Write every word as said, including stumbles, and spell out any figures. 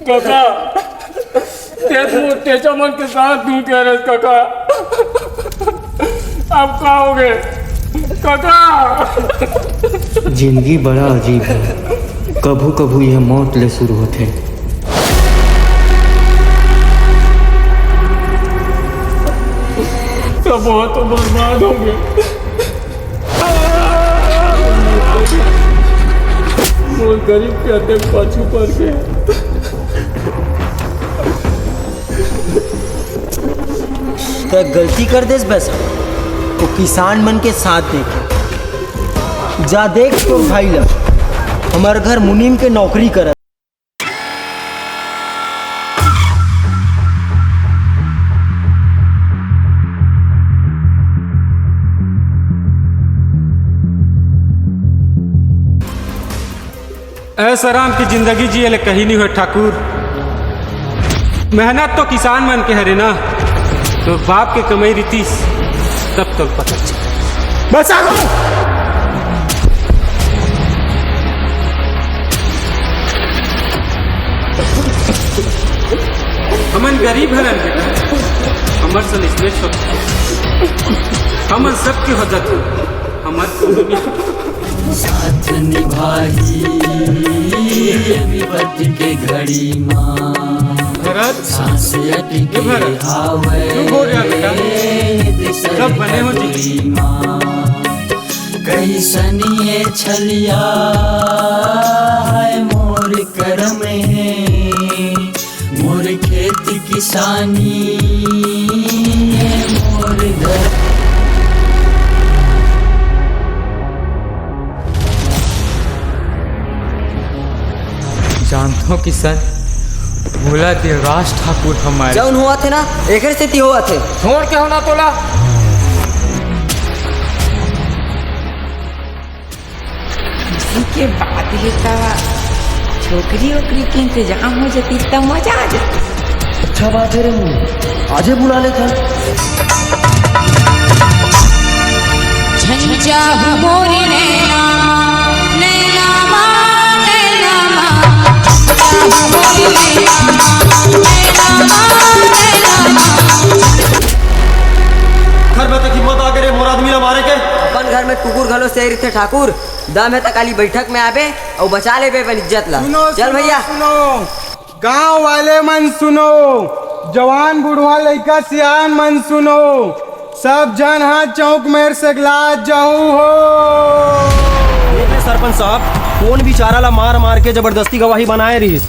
कका, तेच मोर टेचा मन के साथ दूर करे रहे कका। अब का होगे कका? जिंदगी बड़ा अजीब हे, कभू कभू ये मौत ले शुरू होथे। सब तो बर्बाद होगे। मोर गरीब के अतेक पाछू पड़ के। त गलती कर देस बस, वो किसान मन के साथ देके। जा देख तोर भाई ला, हमर घर मुनीम के नौकरी करत। ऐसा राम की जिंदगी जिए ले कहीं नहीं हुए ठाकुर। मेहनत तो किसान मन के हरे ना, तो बाप के कमाई रितीस, तब तो पता चल। बस आ गो। हमन गरीब हरन बेटा, हमर सन इसमें छोट, हमन सबके हो जात, हमर कोनो नहीं। साथ निभाही ये विपत्ति के घड़ी मा। भरत, सांस अटके ये भरत, हावे चुप हो जा बेटा। सब बने हो जी। कइसन ये छलिया है मोर करम हे, मोर खेती किसानी हे मोर घर। जानथो किशन, मोला देवराज ठाकुर ह मारे। जउन होवत हे ना, एकर सेती होवत हे। छोड़ के हो ना तोला। जी के बात हे त छोकरी ओकरी के इंतजाम हो जाती त मजा आ जाती। अच्छा बात हे रे मुन्नी, आजे बुला लेथन। झंझा मोरी नैना, नैना मा, नैना मा, झंझा मोरी नैना, नैना मा, नैना मा। घर में तो हिम्मत आ गे रे मोर आदमी ला मारे के। अपन घर में कुकुर घलो शेर रहिथे ठाकुर, दम हे त काली बैठक में आबे अउ बचा लेबे अपन इज्जत ला। सुनो, चल सुनो, भैया। सुनो। गांव वाले मन सुनो, जवान बुढ़वा लइका सियान मन सुनो, सब झन हा चौक मेर सेगला जाहू हो। देख ले सरपंच साहब, कोन बिचारा ला मार मार के जबरदस्ती गवाही बनाए रहिस,